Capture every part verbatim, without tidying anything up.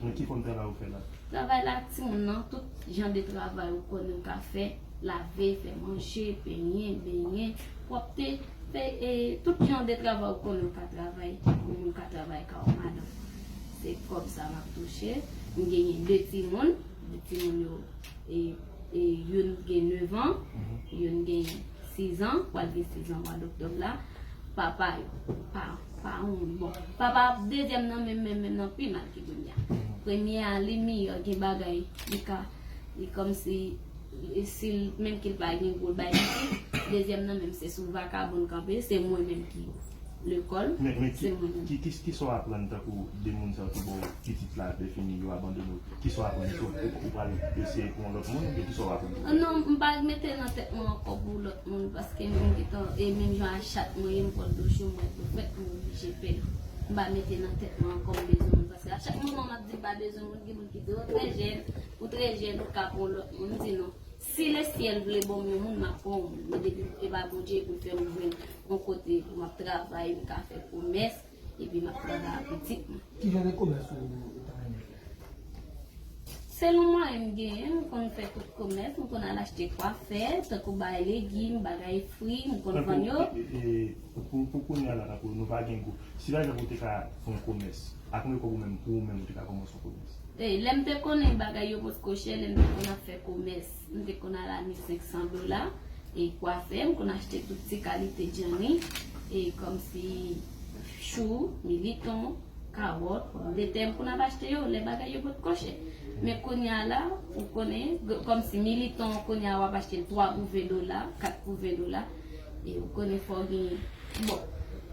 Men ki fòm travay ou fè la? Travay la ak timoun nan, tout jan de travay ou konnen ou ka fè, lave, fè manje, penyen, benyen, pwòpte, fè, e, tout jan de travay ou konnen ou ka travay, ou menm ka travay kay ou madanm. Se kòb sa m ap touche. M genyen de timoun, de timoun yo, e, e, youn gen nèf an, youn gen sizan, pral gen sizan mwa doktòb la. Papa yo, pa, pa yon moun. Bon, papa dezyèm nan menm, menm, menm nan pi mal ke premye a. Premye a, li miyò, gen bagay, li ka, li kòmsi, si l, menm ke l pa gen gwo, l bay piti. Dezyèm nan menm, se sou vakabon l kanpe, se mwen menm ki lekòl, men, men ki, se mwen menm. Ki, ki, ki sa w aprann tankou de moun sa yo ki ba w pitit la, lè fini yo abandone w? Ki sa w aprann tou? Ou, ou pral eseye pou yon lòt moun, oubyen ki sa w aprann tou? Ah non, m pa mete nan tèt mwen ankò pou lòt moun, paske m gentan, e menm jan a chat mwen ye, m pral dlo cho, m pral dlo frèt, m oblije pè. M pa mete nan tèt mwen ankò m bezwen moun, paske a chak moman m ap di m pa bezwen moun, gen moun ki di, "Ou trè jèn, ou trè jèn, ou ka pran yon lòt moun." M di non. Si lesyèl vle ban m yon moun, m ap pran yon moun. Men depi e pa Bondye pou l fè m jwenn yon kote pou m ap travay, m ka fè komès, epi m ap travay ak pitit mwen. Ki jan de komès ou, ou ta renmen fè? Selon mwayen m genyen, m konn fè tout komès, m konn al achte kwafè, tankou bagay legim, bagay fri, m konn vann yo. Tankou, e, e, pou, pou kounye a la, tankou nou pa gen gwo. Si pa egzanp ou te ka fè yon komès, a konbyen kòb ou menm, pou ou menm, ou te ka kòmanse yon komès? E, lè m te konnen bagay yo potko chè, lè m te konn ap fè komès, m te konn al a mil senk san dola, e kwafè, m konn achte tout ti kalite djanni, e kòmsi chou, militon, kawòt, pòmdetè, m konn ap achte yo lè bagay yo potko chè. Men kounye a la, ou konnen, g-, kòmsi militon, kounye a w ap achte l twa pou ven dola, kat pou ven dola, e ou konnen fò w gen, bon,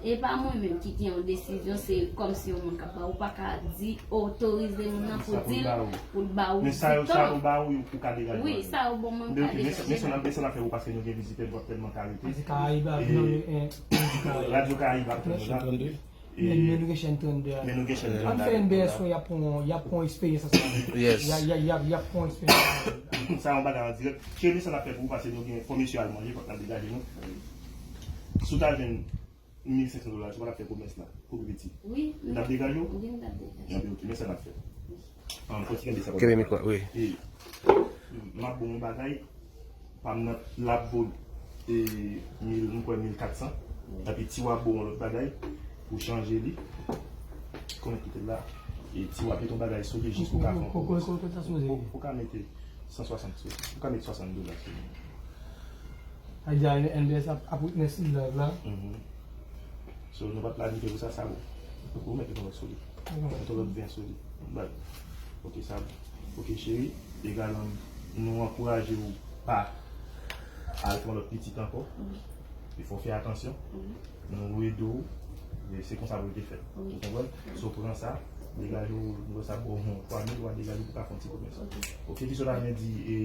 e pa mwen menm ki gen yon desizyon, se kòmsi yon moun k ap ba, ou pa ka di, otorize moun nan pou di l, pou l ba ou. Men sa yo, sa yo ba ou, ou ka degaje. Wi, sa yo ban mwen, m ka degaje. Men sa n ap, men sa n ap fè pou, paske nou gen vizitè, nou p ap tèlman ka rete. Radyo Karayib ap vin, wi, e, Radyo Karayib ap vin la. Men, men nou gen chèn trannde a. Men nou gen chèn trannde a. Ann fè N B S yo, y ap pran, y ap pran eksperyans ansanm. Yes. Y a, y a, y a, y ap pran eksperyans ansanm. Sa yon bagay an dirèk. Cheri, sa n ap fè pou ou, paske nou gen fò mesye al manje, fòk n ap degaje nou. Si w ta jwenn mil senk san dola, si w pa t ap fè komès la, pou pi piti. Wi. N ap degaje w? Wi, n ap degaje. Anben, ok, men sa n ap fè. An, fò ti kenbe sa. Kenbe mikwo, wi. E, m ap bon yon bagay, pa m nan l ap vo, e, mil, m kwè mil katsan. Epi ti w ap bon yon lòt bagay pou chanje li. Konnen kite l la. E ti w ap mete yon bagay sou li jis pou ka fè yon komès. Ou ka mete san swasant sou li. Ou ka mete swasant dola sou li. Adia, N B S ap, ap witness li live la. So, nou pa t planifye pou sa, sa bon. Ou mete yon lòt sou li. Mete yon lòt ven sou li. Bag. Ok, sa bon. Ok, cheri. Egal, nou ankouraje w pa al pran lòt pitit ankò. E fò w fè atansyon. Nou ede w. E se konsa pou l te fèt. Ou konprann? So, pran sa. Degaje w, nou sa ba w yon twa mil, w a degaje w pou ka fè yon ti komès. Ok, ki sa w ta renmen di, e,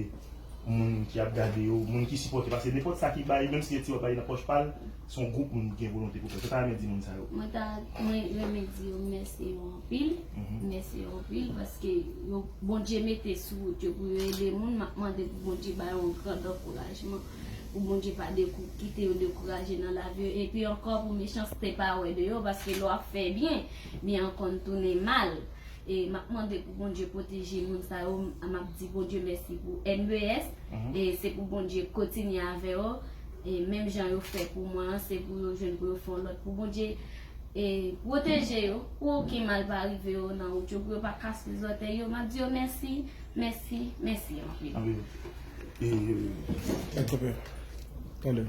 moun ki ap gade yo, moun ki sipòte, paske nenpòt sa ki bay, menm si se ti wòb bay nan pòch pa l, se yon gwoup moun ki gen volonte pou fè. Sa w ta renmen di moun sa yo? Mwen ta, mwen renmen di yo mèsi yo anpil, mèsi yo anpil, paske yo, Bondye mete sou wout yo pou yo ede moun. M ap mande pou Bondye ba yo yon grandè ankourajman, pou Bondye pa dekou-, kite yo dekouraje nan lavi yo, epi ankò pou mechanste pa wè de yo, paske lè w ap fè byen, byen an konn tounen mal. E m ap mande pou Bondye pwoteje moun sa yo. M ap di Bondye mèsi pou N B S. E se pou Bondye kontinye avè yo. E menm jan yo fè pou mwen an, se pou yo jwenn, pou yo fè yon lòt. Pou Bondye, e, pwoteje yo, pou okenn mal pa rive yo nan wout yo, pou yo pa kase zòtèy yo. M ap di yo mèsi, mèsi, mèsi anpil. Anpil. E, e, e, tande.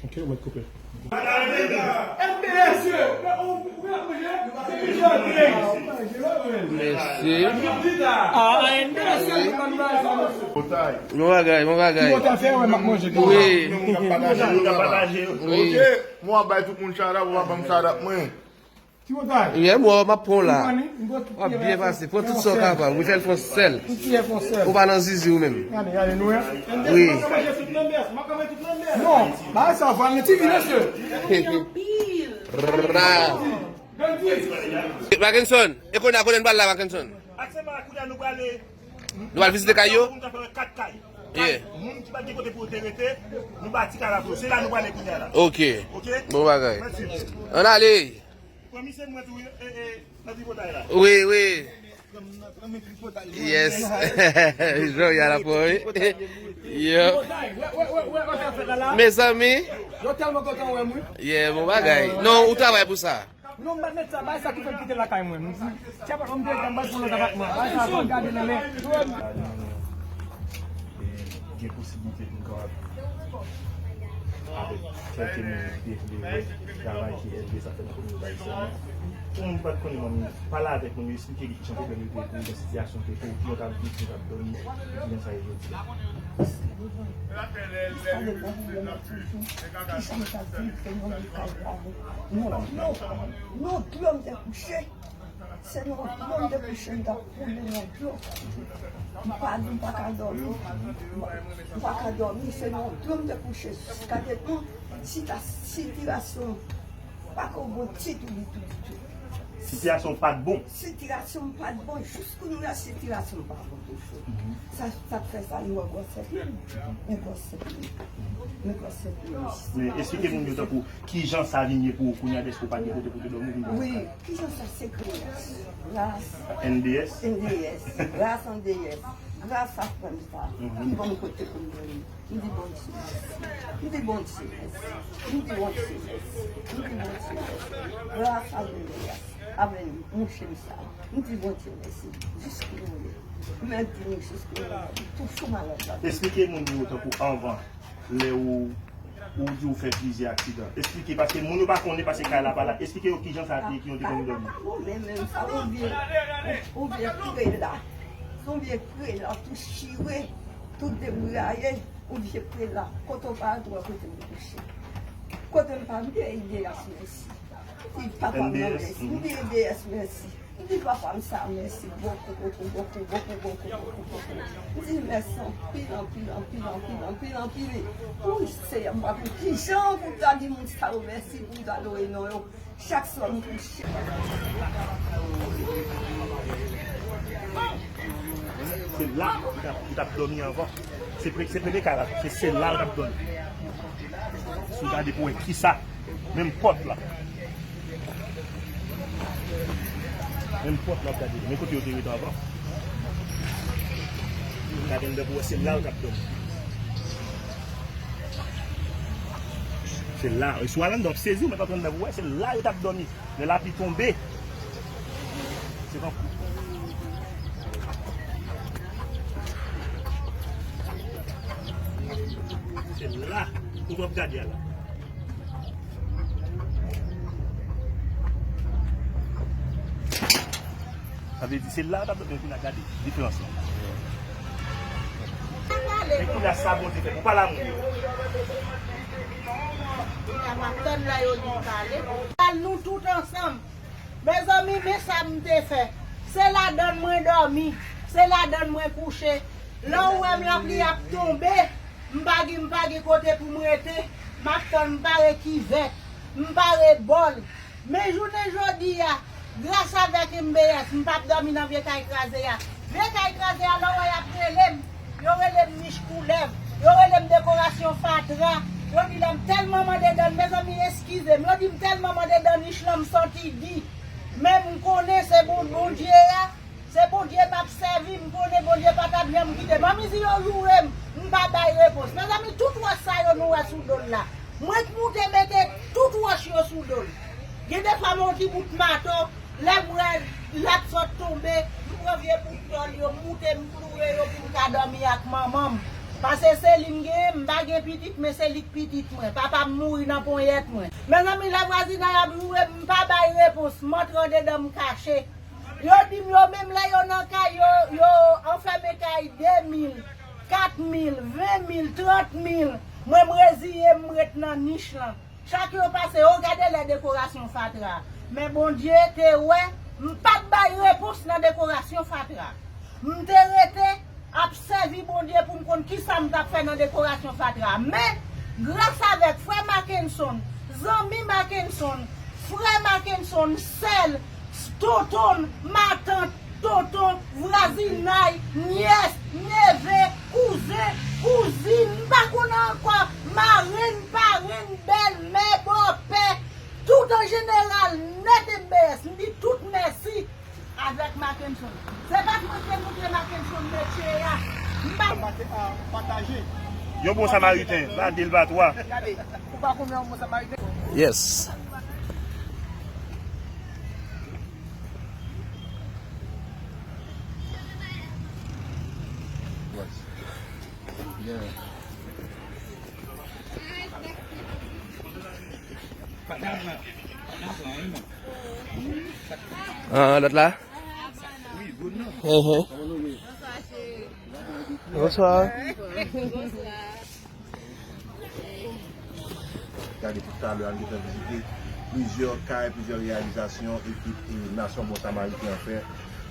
Ok, ou mèt koupe. Mèsi. Bon bagay, bon bagay. Wi. Wi. Mwen ap bay tout moun shout out, ou pa ban m shout out mwen. Ti Wotay. Yeah, bro, m ap pran w la. W ap byen pase. Pran tout sa w kapab. Wi, fè l fè yon sèl. Ou pa nan zizi ou menm. Gade, gade, nou wè. Wi. Non, bagay sa va nan T V, mesye. Ra. Mackenson, e kounye a kote n pral la, Mackenson? Nou pral vizite kay yo? Yeah. Moun ki pa t gen kote pou yo te rete, nou bati kay la pou yo. Se la nou prale kounye a la. Ok. Ok? Bon bagay. Mèsi. Ann ale. Pran misye mwen tou, e, e, nan tripotay la. Wi, wi. Yes. Joya la pou wi. Yo. Mezanmi. Yo tèlman kontan wè m wi. Yeah, bon bagay. Non, ou travay pou sa. Non, m pa t mèt sa, bay sa ki fè m kite lakay mwen. M di, tchè pa m te gade m bay pou lòt apatman. Bay sa pa gade nan men. Gen posiblite pou m kapab avèk kèlke moun ki te vle wè travay ke L D S ap fè nan kominote ayisyèn nan. Pou moun ki pa t konnen mwen, pale avèk moun yo, eksplike ki jan pwoblèm yo te ye pou yo, jan sitiyasyon te ye pou yo, ki yo t ap viv, ki yo t ap dòmi, e ki jan sa ye jodi a. Sa depann de mwen toujou, ki jan m t ap viv, se nan yon kay kare, nan dlo, nan dlo m te kouche. Se nan dlo m te kouche, m t ap koule nan dlo. M pa, m pa ka dòmi. M pa ka dòmi, se nan dlo m te kouche jiskadetan sita-, sitirasyon pa ko bon ditou, ditou, ditou. Sitiyasyon pa t bon. Sitirasyon pa t bon, jis kounye a sitirasyon pa bon toujou. Sa, sa k fè sa, nou wè gwòsè pye m. Men gwòsè pye m. Men gwòsè pye m. Men eksplike moun yo tankou kijan sa vin ye pou ou kounye a, dèske w pa t gen kote pou w te dòmi, vin dòmi nan kay. Wi, kijan sa se gras, gras N D S? N D S, gras N D S, gras a frè m sa, ki ban m kote pou m dòmi. M di Bondye mèsi. M di Bondye mèsi. M di Bondye mèsi. M di Bondye mèsi. Gras a N D S, avèk mouche m sa, m di Bondye mèsi. Jis kounye a, m ap di nou jis kounye a, m toujou malad la. Eksplike moun yo tankou anvan, lè ou, ou di ou fè plizyè aksidan. Eksplike, paske moun yo pa konnen, paske kay la pa la. Eksplike yo kijan sa te ye, ki yon te konn dòmi. Ou menm, menm sa, ou vye, ou vye prela. Ou vye prela, tou chire, tou debraye, ou vye prela. Kote w pa antre, kote m kouche. Kote m pa, m di L D S mèsi. M di papa m nan mèsi. M di L D S mèsi. M di papa m sa mèsi bokou, bokou, bokou. M di mèsi anpil, anpil, anpil. Wi, Seyè, m pa konn kijan pou ta di moun sa yo mèsi pou m ta lwe non yo. Chak swa m kouche. Se la ou t ap, ou t ap dòmi anvan. Se pre-, se premye kay la. Se, se la ou t ap dòmi. Si w gade pou wè kisa, menm pòt la. Menm pòt la w ap gade. Men kote yo te ret anvan. Gade anndan pou wè se la yo t ap dòmi. Se la. E si w al anndan w ap sezi, w mèt antre anndan pou wè se la yo t ap dòmi. Lè lapli tonbe, se tankou. Se la, kote w ap gade a la. Sa vle di, se la, w t ap bezwen vin gade diferans lan. Men kounye a sa Bondye fè pou pale a moun yo. Kounye a m ap tann lè yo di m pale. Al nou tout ansanm. Mezanmi, men sa m te fè. Se ladann mwen dòmi. Se ladann mwen kouche. Lè w wè m lapli ap tonbe, m pa gen, m pa gen kote pou m rete. M ap tann, m pare kivèt. M pare bòl. Men jounen jodi a, gras avèk M B S, m p ap dòmi nan vye kay kraze a. Vye kay kraze a, lè w wè y ap rele m, yo rele m nich koulèv, yo rele m dekorasyon fatra, yo di lè m tèlman mande dòmi, mezanmi, eskize m, yo di m tèlman mande dòmi, nich lan m santi di. Men m konnen se bon, Bondye a, se Bondye m ap sèvi, m konnen Bondye pa t ap janm kite m. Anmezi yo joure m, m pa bay repons. Mezanmi, tout wòch sa yo nou wè sou do l la, mwen k moute mete tout wòch yo sou do l. Gen defwa m wè yon ti bout mato, lè m wè l ap sot tonbe, m pran vye bout tòl yo, m moute, m kloure yo pou m ka dòmi ak manman m. Paske se li m genyen, m pa gen pitit, men se li k pitit mwen. Papa m mouri nan ponyèt mwen. Mezanmi, lè vwazinay ap joure m, m pa bay repons, m antre andedan, m kache. Yo di m yo menm lè yo nan kay, yo, yo anfème kay de mil, kat mil, ven mil, trant mil. Mwen, m reziye m, m ret nan nich lan. Chak yo pase, yo gade lè dekorasyon fatra. Men Bondye te wè, m pa t bay repons nan dekorasyon fatra. M te rete ap sèvi Bondye pou m konn kisa m t ap fè nan dekorasyon fatra. Men, gras avèk frè Mackenson, zanmi Mackenson, frè Mackenson, sè l, tonton, matant, tonton, vwazinay, nyès, neve, kouzen, Se pa mwen ki te montre Mackenson metye a. M pa. Pataje. Yon bon Samariten, la de l pa twa. Gade, ou pa konnen yon bon Samariten. Yes. Ah, lòt la? Ehe. Bonswa. Gade tout talè a, nou gentan vizite plizyè kay, plizyè reyalizasyon ekip, e, Nasyon Bon Samariten an fè.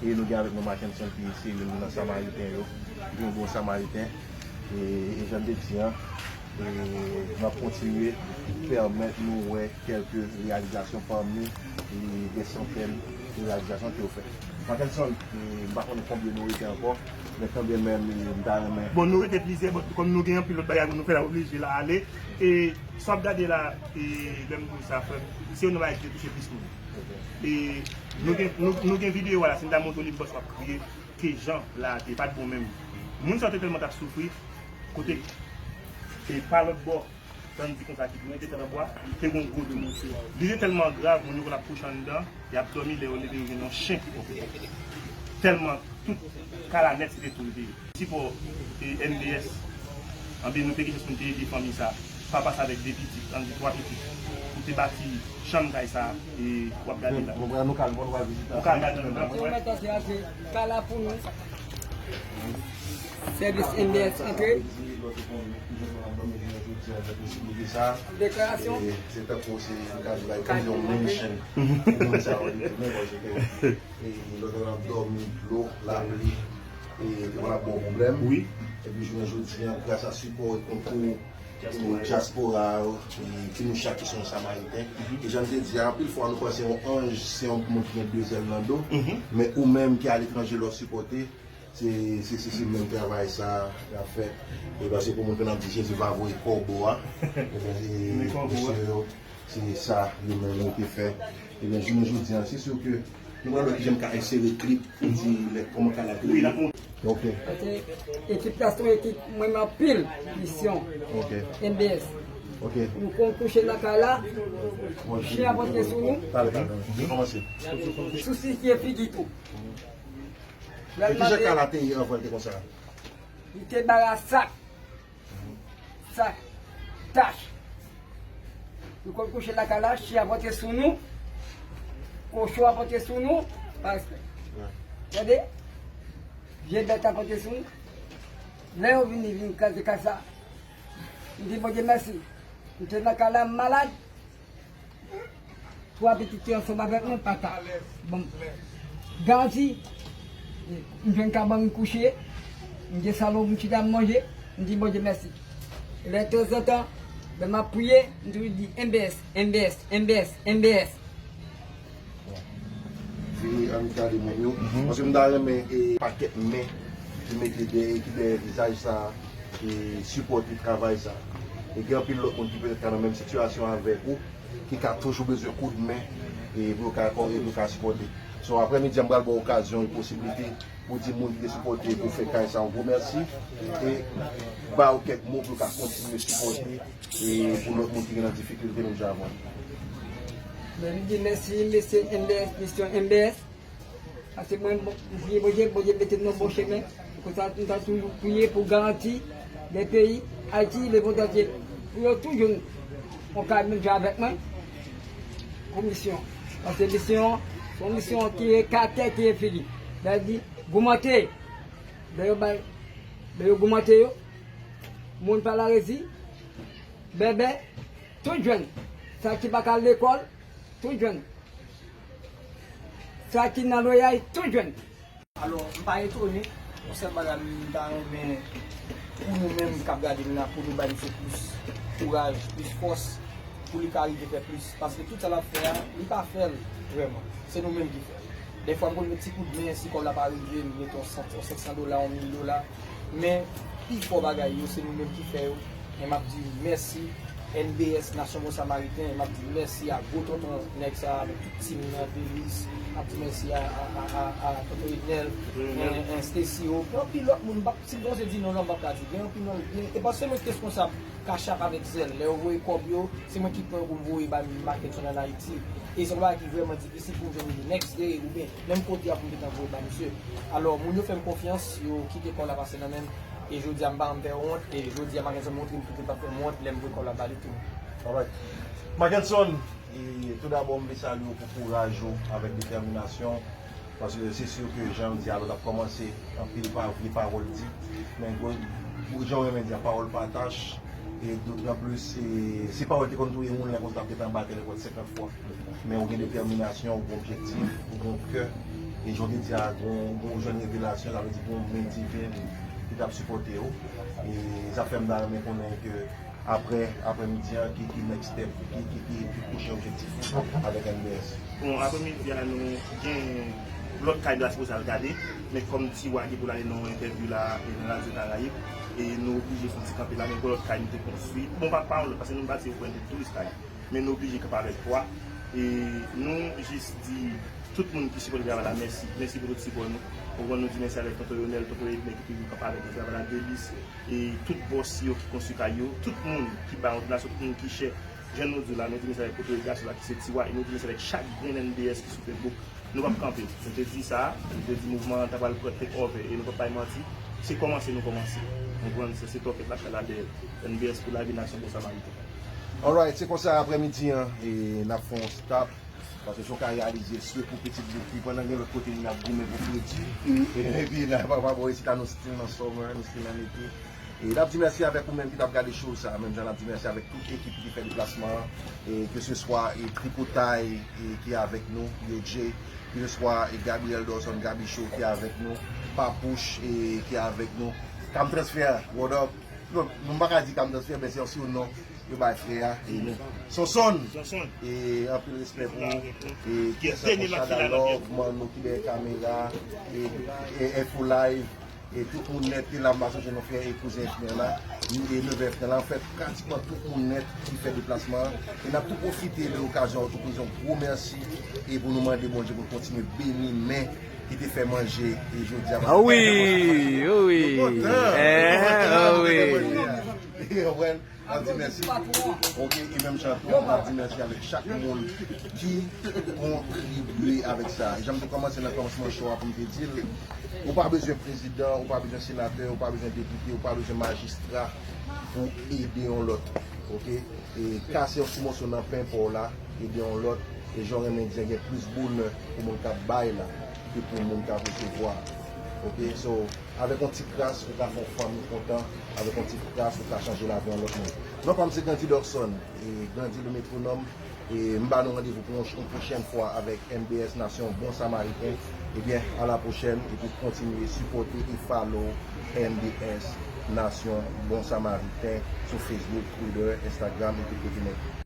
E nou gen avèk nou Mackenson ki se youn nan Samariten yo, ki yon bon Samariten. E, e jan m te di an, e, n ap kontinye pèmèt nou wè kèlke reyalizasyon pami, e, dè santèn de reyalizasyon ke yo fè. Mackenson, e, m pa konnen konbyen nou rete ankò, men kanmenm, e, m ta renmen. Bon, nou rete plizyè, bon, kòm nou gen anpil lòt bagay pou nou fè, n ap oblije la ale. E sa w ap gade la, e, lè m di w sa, frè m, se youn nan bagay ki te touche plis moun. Ok. E nou gen, nou, nou gen videyo a la, si m ta montre w li, bòs w ap kriye, ke jan la te pa t bon menm. Moun sa yo te tèlman t ap soufri, kote e pa lòt bò, tann di konsa ki tounen, te tèt an bwa, te gon gwo twou. Li te tèlman grav, moun yo konn ap kouche anndan, y ap dòmi, lè yo leve, yo gen yon chen ki pran kote. Tèlman tout kay la nèt, se te twou li te ye. Sipò, e, N B S, anben nou te gen chans pou n te ede fanmi sa, papa sa avèk de pitit, ann di twa pitit, pou te bati chanm kay sa, e, w ap gade la. Bon, bon, nou ka al, bon, nou ka al vizite. Ou ka al gade anndan, wè. Kay la pou nou. Sèvis N B S antre. Deklarasyon. E, se tankou se yon kay, yon mansion pou moun sa yo retounen, paske, e, lòt lè n ap dòmi, dlo, lapli, e, te konn ap ba w pwoblèm. Wi. Epi jounen jodi a, gras a sipò e konkou, e, dyaspora yo, e, Timoun Chak ki se yon Samariten. E jan m te di a, anpil fwa nou panse yon anj se yon moun ki gen de zèl nan do, men ou menm ki aletranje lè w sipòte, se, se, se, se menm travay sa y ap fè. E paske pou moun konn ap di Jezi pa voye kòbo a, ebyen, se mesye yo, se sa yo menm yo te fè. Ebyen, jounen jodi a, se si ke nou pral wè kijan m ka ensere klip pou di lè kòman kay la te ye. Ok. Paske ekip la se yon ekip m renmen anpil, Misyon, ok, N B S. Ok. Nou konn kouche nan kay la, chen ap antre sou nou. Talè, talè, talè. Kòmanse. Sou si figi tou. E kijan kay la te ye anvan l te konsa? Li te bay a sak. Sak. Tach. Nou konn kouche lakay la, chen ap antre sou nou. Kochon ap antre sou nou. Paske, tande, vye bèt ap antre sou nou. Lè yo vini, vin kraze kay sa, m di Bondye mèsi. M te nan kay la, m malad. Twa pitit ki ansanm avèk mwen pa ta ban m garanti. M jwenn kabann m kouche, m gen salon pou m chita m manje, m di Bondye mèsi. Lè tanzantan, lè m ap priye, m toujou di M B S, M B S, M B S, M B S. Vini ann gade moun yo. Paske m ta renmen e pakèt men ki mete dèyè, ki dèyè vizaj sa, ki sipòte travay sa. E gen anpil lòt moun ki petèt ka nan menm sitiyasyon avèk ou, ki ka toujou bezwen koudmen, e pou yo ka, e pou yo ka sipòte. So, aprèmidi a, m pral ba w okazyon e posiblite pou di moun ki te sipòte pou fè kay sa yon gwo mèsi, e ba yo kèk mo pou yo ka kontinye sipòte, e pou lòt moun ki gen nan difikilte menm jan avè w. Men m di mèsi mesye M B S, Misyon M B S. Paske mwen, m priye Bondye, Bondye mete m nan bon chemen. Konsa, m ta toujou priye pou garanti de peyi Ayiti, lemonn antye, pou yo tou jwenn yon kay menm jan avèk mwen. Pou Misyon. Paske Misyon, se yon misyon ki e karaktè, ki e figi. Sa vle di, goumante. Lè yo bay, lè yo goumante yo, moun pa laresi, bèbè, tout jwenn. Sa ki pa ka al lekòl, tout jwenn. Sa ki nan lòyay, tout jwenn. Alò, m pa etone, yon sèl bagay m ta renmen pou nou menm k ap gade m la, pou nou bay misye plis kouraj, plis fòs, pou li ka rive fè plis. Paske tout sa l ap fè a, li pa fè l vrèman. Se nou menm ki fè l. Dèfwa m konn met ti koudmen, si kòb la pa rive, m met yon san, yon senk san dola, yon mil dola. Men, pi fò bagay yo, se nou menm ki fè yo. E m ap di mèsi N B S Nasyon Bon Samariten, m ap di mèsi a gwo tonton nèg sa a avèk tout tim nan, Delis, m ap di mèsi a, a, a, a, a tonton Enèl, en, en Stacy yo, gen anpil lòt moun, m p ap, si m kòmanse di non la, m p ap ka di, gen anpil lòt, gen, e paske mwen ki responsab Cash App avèk Zelle, lè yo voye kòb yo, se mwen ki pran yo pou m voye bay Mackenson ann Ayiti, e se yon bagay ki vrèman difisil pou m jwenn li next day, oubyen menm kote a pou m gentan voye ba misye. Alò, moun yo fè m konfyans, yo kite kòb la pase nan men m, e jodi a m pa janm fè yo wont, e jodi a Mackenson montre m tou ke l p ap fè m wont lè m voye kòb la ba li tou. Alright. Mackenson, e, tou dabò, m vle salye w pou kouraj ou avèk detèminasyon, paske se si ke jan w di a, lè w t ap kòmanse, anpil pa, vye pawòl di, men gwo, gwo jan w renmen di a, pawòl pa tach, e dotanplis, e, si pawòl te konn touye moun, lè konsa t ap gentan batè nenpòt senkant fwa. Men ou gen detèminasyon, ou gen objektif, ou gen kè. E jan w te di a, gon, gon, ou jwenn revelasyon, sa vle di gon men diven ki t ap sipòte w. E sa fè m ta renmen konnen ke apre, aprè midi a, ki, ki next step, ki, ki, ki, ki pwochen objektif ou avèk N B S? Bon, aprè midi a, nou gen lòt kay la sipoze al gade, men kòm Tiwa gen pou l ale nan yon entèvyou la, e nan Radyo Karayib, e nou oblije fè yon ti kanpe la, men gon lòt kay nou te konstwi. Bon, pa, pa yon lòt, paske nou bati yon pwen de douz kay. Men nou oblije kanpe avèk twa. E nou jis di tout moun ki sipòte travay la, mèsi. Mèsi pou tout sipò nou. Ou konn nou di mèsi avèk tonton Yonèl, tonton Edmen ki toujou kanpe avèk nou travay la, Delis, e tout bòs yo ki konstwi kay yo, tout moun ki ba yon donasyon, tout moun ki share. Jan nou di w la, nou di mèsi avèk poto de gason la ki se Tiwa, e nou di mèsi avèk chak grenn N B S ki sou Facebook. Nou p ap kanpe. Nou te di sa, nou te di mouvman an ta pral pran take over, e nou p ap bay manti. Se kòmanse nou kòmanse. Ou konprann, se, se tòkèt n ap fè la dèyè. N B S pou lavi, Nasyon Bon Samariten. Alright, se konsa aprè midi an, e n ap fè yon stop. Paske si w ka reyalize, swe pou pitit bouk li, pandan gen lòt kote moun ap goumen pou kredi. Epi nan papa bò isit la, nou still nan summer, nou still nan ete. E n ap di mèsi avèk ou menm ki t ap gade show sa, menm jan n ap di mèsi avèk tout ekip ki fè deplasman an, e keseswa e Tripotay e ki avèk nou, Yo J, keseswa e Gabriel Dawson, Gaby Show ki avèk nou, Papouch e ki avèk nou, Cam Transfer, what up? Non, nou pa ka di Cam Transfer, men se yon surnom yo bay frè a, e nou. Sonson! Sonson! E anpil respè pou ou. E ki se Shada Love, man nou ki dèyè kamera, e, e Info Live, e tout moun nèt ki la, m pa sonje non frè e kouzen Efner la, e nevè Efner la, anfèt, pratikman tout moun nèt ki fè deplasman an. E n ap tou pwofite de okazyon an tou pou di yon gwo mèsi e pou nou mande Bondye pou l kontinye beni men ki te fè manje e jodi a. Ah wi, wi, wi. Nou kontan, nou kontan, nou te fè manje a. Ou konprann? N ap di mèsi. Ok, e menm jan tou, n ap di mèsi avèk chak moun ki kontribye avèk sa. E jan m te kòmanse nan kòmansman show a pou m te di l, ou pa bezwen prezidan, ou pa bezwen senatè, ou pa bezwen depite, ou pa bezwen majistra pou ede yon lòt. Ok? E kase yon ti moso nan pen pa w la, ede yon lòt, e jan w renmen di a, gen plis bonè pou moun k ap bay la ke pou moun k ap resevwa. Ok? So, avèk yon ti kras, ou ka fè yon fanmi kontan. Avèk yon ti kras, ou ka chanje lavi yon lòt moun. Non pa m se Grandy Dorson, e Grandy le Métronome, e m ba nou randevou pou yon, yon pwochèn fwa avèk N B S Nasyon Bon Samariten. Ebyen, a la pwochèn, epi kontinye sipòte e follow N B S Nasyon Bon Samariten sou Facebook, Twitter, Instagram, e tout kote nèt.